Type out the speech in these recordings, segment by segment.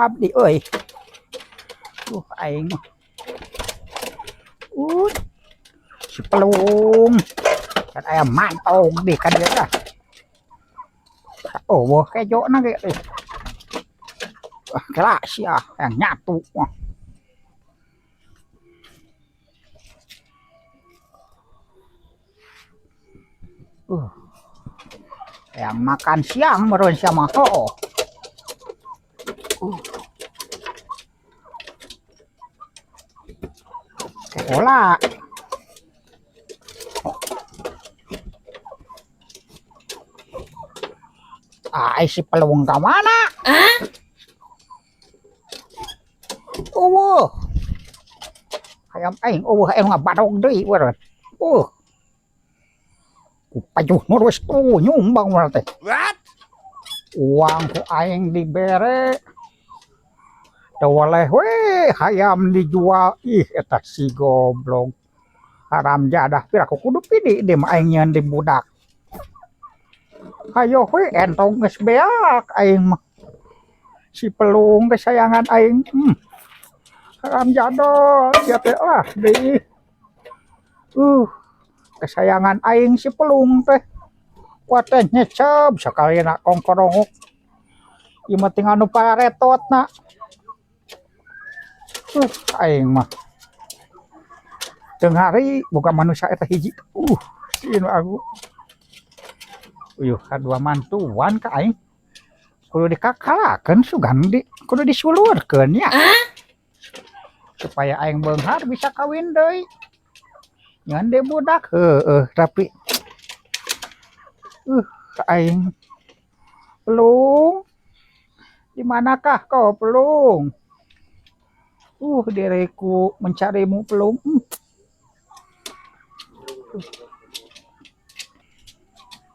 Abdi euy. Aing mah. Si pelung. Kan aya mantog di ka dieu tah. Oh, wah kejo na ge. Ah, kela sia yang nyatu. Wah. Uh. Yang makan siang meureun sia mah. Oh. Hola. Ah, si pelung ka mana? Oh. Hayam aing euweuh aing ngabadog deui eureun. Ku pajuh nurus tuh nyumbang mah teh. What? Uang ku aing dibere. Teu weleh we hayam dijual. Ih, eta si goblok. Haram jadah pira ku kudu pidi deui mah aing nyeun di budak. Hayo we entong geus beak aing mah. Si pelung kesayangan aing. Haram jadah sia teh ah deui. Kesayangan aing si pelung teh. Kuat teh nyecep sakalina kongkorongok. Ieu mah tinggal nu paretotna. Aing mah. Teu ngari boga manusia eta hiji. Sieun aku. Uyuh kadua mantuan ka aing. Kudu dikakalakeun sugan di kudu disulurkeun nya. Supaya aing beunghar bisa kawin deui. Ngan deui budak heueuh tapi aing pelung. Di manakah kau pelung? Diriku mencarimu pelung.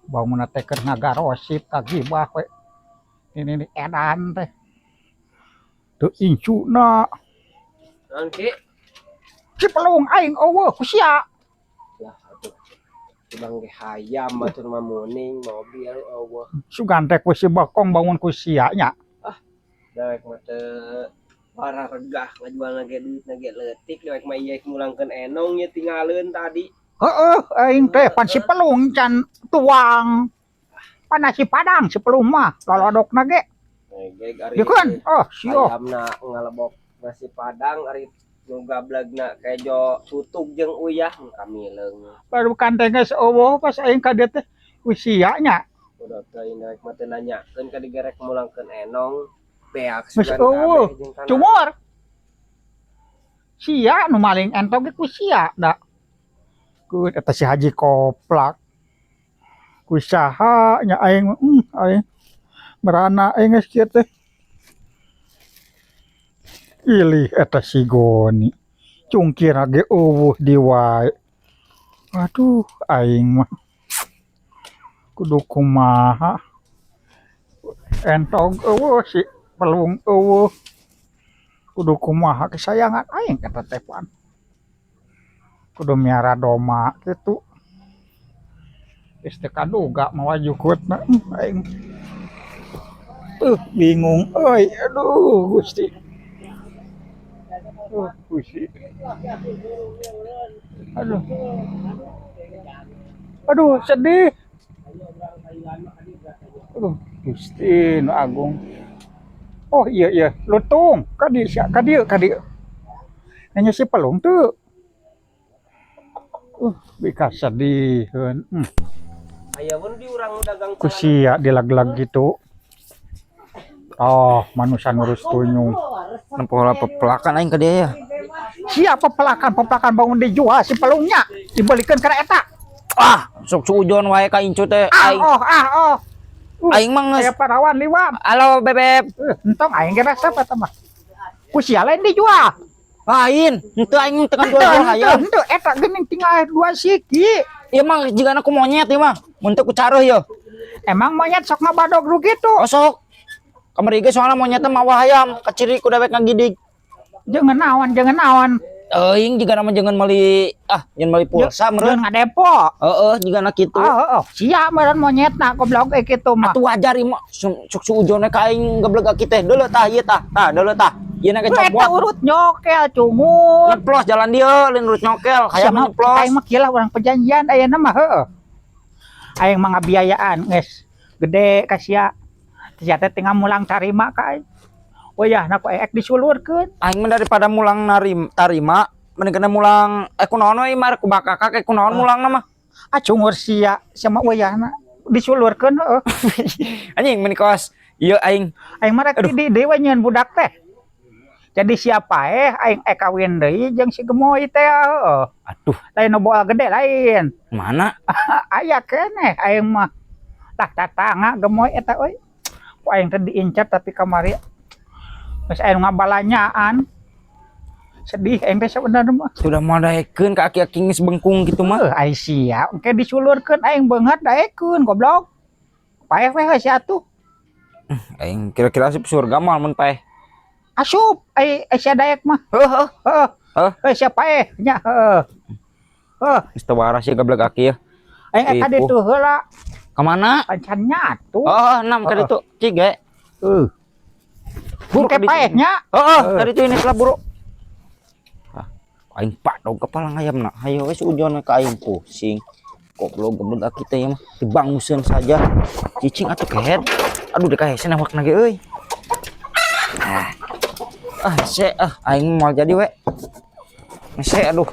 Bangun teh keur ngagarosip kagibah we. Ini nih edan teh. Teu incuna. Naon Ki? Si pelung aing euweuh ku sia. Lah atuh. Bang ge hayam atuh mah muning mobil euweuh. Sugan teh ku si Bokong bangun ku sia nya. Ah, dewek mah teu pararegah ngajualna ge duitna ge leutik dewek mah ieu ngulangkeun enong nya tinggalin tadi. Heeh, aing teh pan si pelung can tuang. Pan nasi padang si pelung mah lolodokna ge. Ge ari. Ieu kan, oh sia. Hayamna ngalebok nasi padang ari nu gablagna kejo tutug jeung uyah kamileung. Baru kan teh geus euweuh pas aing ka dieu teh usia nya. Udah teh dewek mah teu nanyakeun ka digerek mulangkeun enong. Beak Geus sugan euweuh. kabeh jeung kana. Cumur. Sia nu maling entog ge ku sia da. Ku eta si Haji Koplak. Ku saha nya aing aing merana aing geus kieu teh. Ilih eta si Goni. Cungkirna ge euweuh di wae. Aduh aing mah. Kudu kumaha. Entog euweuh si pelung euweuh. Kudu kumaha kesayangan aing eta teh pan. Kudu miara doma kitu. Geus teu kaduga mawa jukutna aing. Bingung euy aduh Gusti. Gusti. Aduh. Aduh sedih. Aduh Gusti nu agung. Oh iya iya lutung ka dieu sia ka dieu ka dieu. Nanya si pelung teu. Bika sediheun. Aya pun di urang dagang Ku sia dilag-lag gitu. Oh, manusia nurus tunyung. Nempo heula pepelakan aing ka dia ya. Siapa pepelakan? Pepelakan bangun dijual si pelungnya, dibelikan kana eta. Ah, sok suujon wae ka incu teh. Ah, Aing. oh, ah, oh. Aing mah geus. Aya parawan liwat. Halo bebeb. Entong aing ge resep eta mah. Ku sia lain dijual. Lain, henteu aing teu kan jual hayam. Henteu, eta geuning tinggal 2 siki. Ieu mah jigana ku monyet ieu mah. Mun teu ku caruh ieu. Emang monyet sok ngabadog nu kitu? Oh, sok. Kamari ge soalna monyetna mawa hayam, kaciri ku dewek ngagidig. Jeung naon, jeung naon. Euing jiga nama jangan meuli ah, jangan meuli pulsa meureun. Jeung ngadepo. Heeh, jiga na kitu. Oh, heeh. Sia meureun monyetna goblok eh kitu mah. Atuh wajar ieu mah sok suujon ka aing geblek aki teh. Deuleu tah ieu tah. Tah deuleu tah. Ieu na ge Eta copot. urut nyokel cungur. Nyeplos jalan dieu lain urut nyokel, hayang Sama nyeplos. aing mah kieu lah urang perjanjian ayeuna mah heeh. Aing mah ngabiayaan geus gede ka sia. Sia teh tinggal mulang tarima ka aing. Oh ya, na ku ek disulurkeun. Aing mah daripada mulang narim tarima, mending kena mulang eh kunaon we mah ku bakakak eh kunaon mulang mah. Ah cungur sia sama wayahna disulurkeun heeh. Anjing meni kos. Ieu aing Aing mah rek di deui we nyieun budak teh. Jadi siapa eh aing ek kawin deui jeung si gemoy teh heeh. Aduh, Lain nu boal gede lain. mana? Aya keneh aing mah. Lah tatangga gemoy eta euy. Ku aing teh diincar tapi kamari geus aya nu ngabalanyaan. Sedih aing teh sebenarnya mah. Sudah mau daekeun ka aki-aki geus bengkung gitu mah. Heuh ai sia engke disulurkeun aing beungeut daekeun goblok. Paeh we sia atuh. Aing kira-kira asup surga mah mun paeh. Asup ai ai sia daek mah. Heuh heuh. Heeh. Heuh. Heuh sia paeh nya heeh. Heuh, Geus teu waras sih geblek aki ya. aing eta Tipu. ditu heula Ka mana? pancan nyatu. Oh, enam ka ditu. Cig ge. Heuh. Buru Engke ka ditu. paeh nya. Heeh, ka ditu ini lah buru. Ah, aing padog kepala ngayamna. Hayo we suujon ka aing pusing. Goblok geblek aki teh mah dibanguseun saja. Cicing atuh kehed. Aduh dek hese awakna ge euy. Ah, ah, se ah aing moal jadi we. Hese aduh.